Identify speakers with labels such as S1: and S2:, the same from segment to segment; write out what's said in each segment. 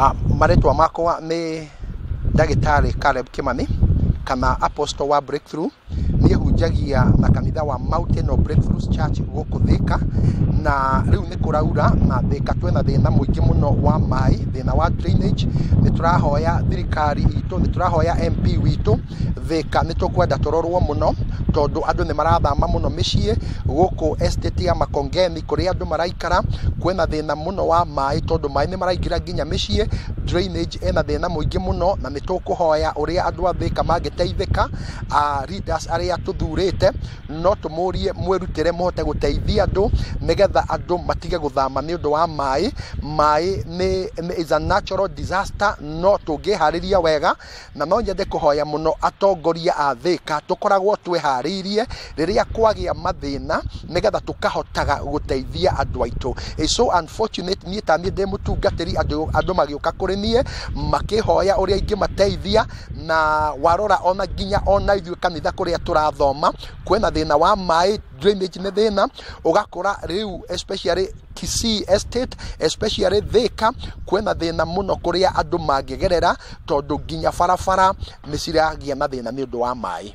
S1: Marĩtwa makwa nĩ ndagĩtarĩ Caleb Kimani kana Apostle wa Breakthrough. Niĩ hunjagia na kanitha wa Mountain of Breakthroughs Church gũkũ Thika, na rĩu nĩ kũraura na Thika twĩna thĩna mũingĩ mũno wa maĩ, thĩna wa drainage. Nĩ tũrahoya thirikari itũ, nĩ tũrahoya MP witũ, Thika nĩ tũkwenda tũrorwo mũno tondũ andũ nĩ marathama mũno mĩciĩ gũkũ estate ya Makongeni kũrĩa andũ maraikara. Kwĩna thĩna mũno wa maĩ tondũ maĩ nĩ maraingĩra nginya mĩciĩ, drainage ĩna thĩna mũingĩ mũno, na nĩ tũkũhoya ũrĩa andũ a Thika mangĩteithĩka. Leaders arĩa tũthurĩte no tũmũrie mwĩrutĩre mũhote gũteithia andũ nĩgetha andũ matige gũthama nĩ ũndũ wa maĩ. Maĩ nĩ is a natural disaster, no tũngĩharĩria wega, na no nyende kũhoya mũno atongoria a Thika tũkoragwo twĩharĩirie rĩrĩa kwagĩa mathĩna nĩgetha tũkahotaga gũteithia andũ aitũ. It's so unfortunate, niĩ ta niĩ ndĩ mũtungatĩri, andũ magĩũka kũrĩ niĩ makĩhoya ũrĩa ingĩmateithia, na warora ona nginya ona ithuĩ kanitha kũrĩa tũrathoma kwĩna thĩna wa maĩ, drainage nĩ thĩna, ũgakora rĩu especially Kisii Estate, especially Thika, kwĩna thĩna mũno kũrĩa andũ mangĩgerera tondũ nginya barabara nĩ ciragĩa na thĩna nĩ ũndũ wa maĩ.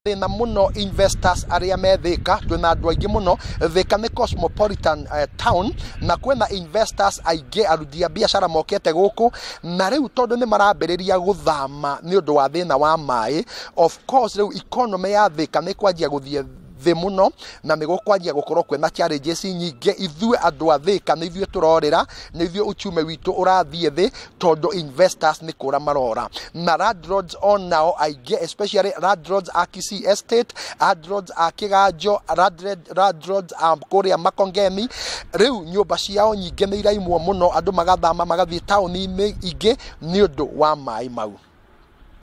S1: Thĩna mũno investors arĩa me Thika, twĩna andũ aingĩ mũno. Thika nĩ cosmopolitan town, na kwĩna investors aingĩ, aruti a biacara mokĩte gũkũ, na rĩu tondũ nĩ marambĩrĩria gũthama nĩ ũndũ wa thĩna wa maĩ, of course rĩu economy ya Thika nĩ kwanjia gũthiĩ thĩ mũno, na nĩ gũkwanjia gũkorwo kwĩna challenges nyingĩ. Ithuĩ andũ a Thika nĩ ithuĩ tũrorĩra, nĩ ithuĩ uchumi witũ ũrathiĩ thĩ tondũ investors nĩ kũra marora, na landlords onao aingĩ, especially landlords a Kisii Estate, landlords a Kiganjo, landlords a kũrĩa Makongeni, rĩu nyũmba ciao nyingĩ nĩ iraimwo mũno, andũ magathama magathiĩ taũni-inĩ ingĩ nĩ ũndũ wa maĩ mau.